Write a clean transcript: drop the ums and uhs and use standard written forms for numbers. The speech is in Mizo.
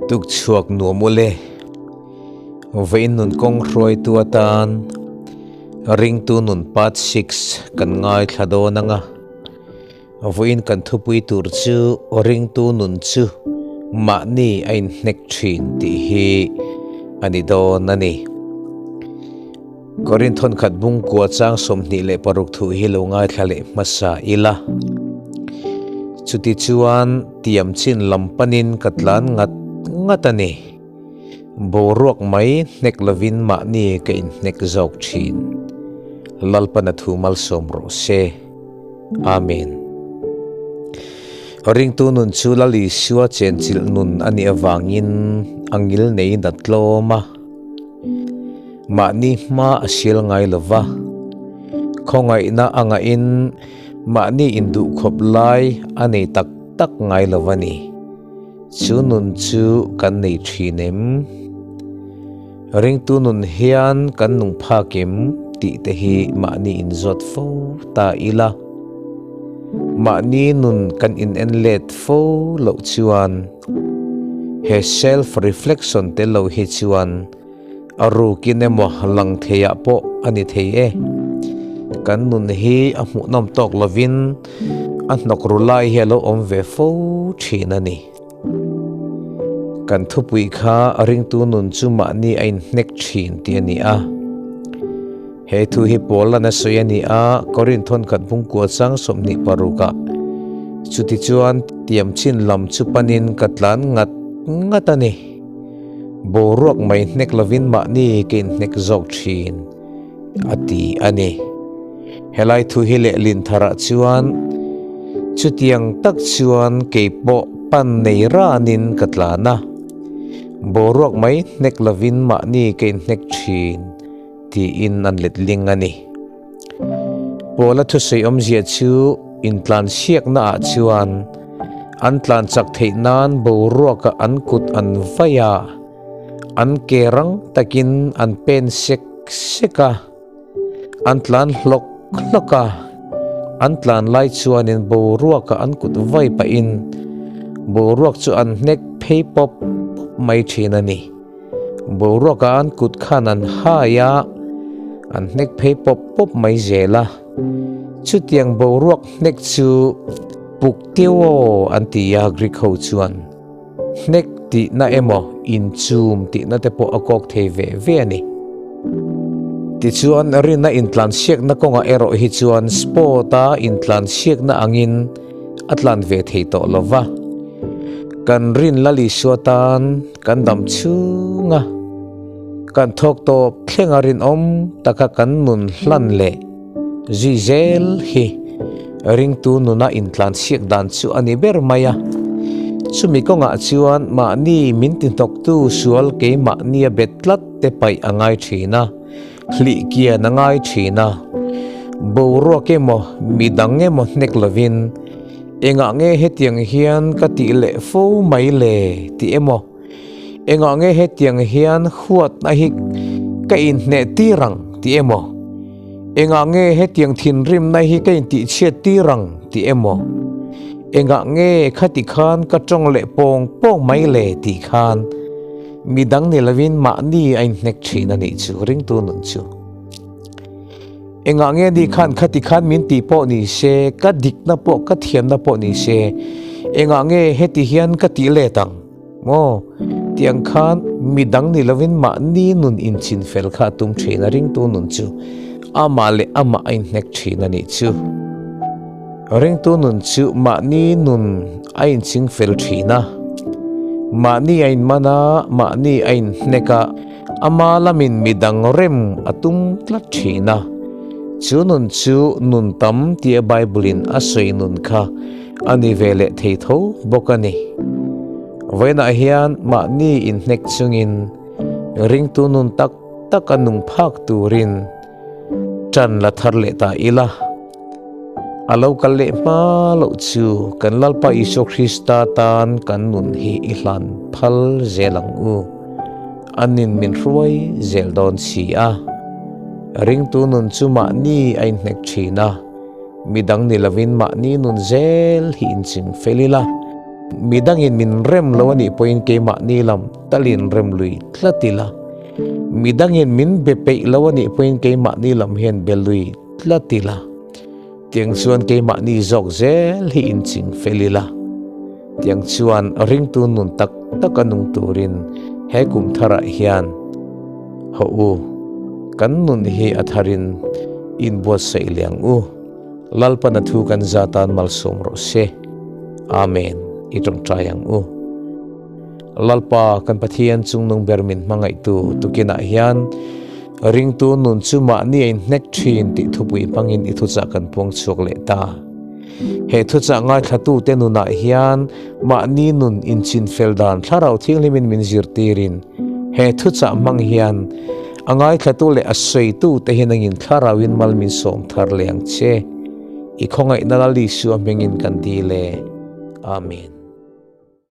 Tuk chhuak nuam ule. Vawiin nun kawng hruaitu atan Ringtu nun part 6 kan ngaithla dawn anga. Vawiin kan thupui tur chu Ringtu nun chu mahni a inhnek thin tih hi a ni dawn a ni. Korinth thawnkhat bungkua chang 26 thu hi lo ngaithla leh hmasa ila. Chutichuan tiam chin lam panin ka tlan ngat ngat a ni. Boruak mai hnek lovin mahni ka inhnek zawk thin. Lalpan a thu malsawm rawh se. Amen. Ringtu nun chu Lal Isua chenchilh nun a nih avangin a ngil neiin a tlawm a. Mahni hma a sial ngai lo va. Khawngaihna a ngahin mahni induhkhawp lai a nei tak tak ngai lo a ni. Chu nun chu kan nei thin em? Ringtu nun hian kan nung phak em tih te hi mahni inzawt fo ta ila. Mahni nun kan inen let fo loh chuan he self reflection tel lo hi chuan a rukin emaw lang theiah pawh a ni thei e. Kan nun hi a hmuhnawm tawk lovin a hnawk ru lai hi a lo awm ve fo thin a ni. Kan thupui kha ringtu nun chu mahni a inhnek thin tih a ni a. He thu hi Paula'n a sawi a ni a, Korinth thawnkhat bungkua chang 26 ah. Chutichuan tiam chin lam chu panin ka tlan ngat ngat a ni. Boruak mai hnek lovin mahni ka inhnek zawk thin, a ti a ni. Helai thu hi lehlin tharah chuan chutiang tak chuan kei pawh pan nei ranin ka tlan a, boruak mai hnek lovin mahni ka inhnek thin, tiin an letling a ni. Paula thusawi awmzia chu intlansiakna ah chuan an tlan chak theih nan boruaka an kut an vai a, an ke rang takin an pen sek sek a, an tlan hlawk hlawk a, an tlan lai chuanin boruaka an kut vai pahin boruak chu an hnek phei pawp pawp mai thin a ni. Boruaka an kut khan an hai a, an hnek phei pawp pawp mai zel a. Chutiang boruak hnek chu puk teu aw an ti a Greek ho chuan. Hnek tihna emaw inchum tihna te pawh a kawk thei ve ve a ni. Tichuan rinna intlansiakna kawngah erawh hi chuan sport-a intlansiakna angin a tlan ve thei tawh lo va. Kan rin Lal Isua tan kan dam chhung a, kan thawk tawp thleng a rinawm taka kan nun hlan leh zui zel hi ringtu nuna intlansiak dan chu a ni ber mai a. Chumi kawngah chuan mahni min tihnawktu sual keimahnia bet tlat te paih a ngai thin a, hlih kian a ngai thin a. Boruak emaw midang emaw hnek lovin Engah nge hetiang hian ka tih leh fo mai le tih emaw? Engah nge hetiang hian huatna hi ka inhneh tir ang tih emaw? Engah nge hetiang thinrimna hi ka intihchhiat tir ang tih emaw? Engah nge khati khan ka tawng leh pawng pawng mai le tih khan midang ni lovin mahni a inhnek thin a nih chu ringtu nun chu. Engah nge ni khan khati khan min tih pawh ni se, ka dikna pawh ka thiamna pawh ni se, engah nge heti hian ka tih let ang maw? Tiang khan midang ni lovin mahni nun inchin fel kha a tum thin a, ringtu nun chu amah leh amah a inhnek thin a nih chu. Ringtu nun chu mahni nun a inching fel thin a, mahni a inman a, mahni a inhnek a, Ama lamin midang rem a tum tlat thin a, chu nun chu nun tam tia Bible-in a sawi nun kha a ni ve leh thei tho bawk a ni. Vawiinah hian mahni inhnek chungin ringtu nun tak tak a nung phak turin ṭan la thar leh ta ila. A lo kal leh hma loh chu kan Lalpa Isua Krista tan kan nun hi i hlan phal zel ang u. Anin min hruai zel dawn si a. Ringtu nun chu mahni a inhnek thin a, midang ni lovin mahni nun zel hi inching fel ila. Midangin min rem lo a nih pawhin keimahni lam talin rem lui tlat ila. Midangin min be peih lo a nih pawhin keimahni lam hian be lui tlat ila. Tiang chuan keimahni zawk zel hi inching fel ila. Tiang chuan ringtu nun tak tak a nung turin he kum tharah hian hawh u, kan nun hi a tharin inbuatsaih leh ang u. Lalpan a thu kan za tan malsawm rawh se. Amen. I tawngtai ang u. Lalpa kan Pathian chungnung ber min hmangaihtu tukinah hian ringtu nun chu mahni a inhnek thin tih thupui hmangin i thuchah kan puang chhuak leh ta. He thuchah ngaithlatute nunah hian mahni nun inchinfel dan Thlarau Thianghlimin min zirtirin he thuchah hmang hian a ngaithlatu leh a sawitute hi nangin Thlarauin mal min sawm thar leh ang che. I khawngaihna Lal Isua hmingin kan dil e. Amen.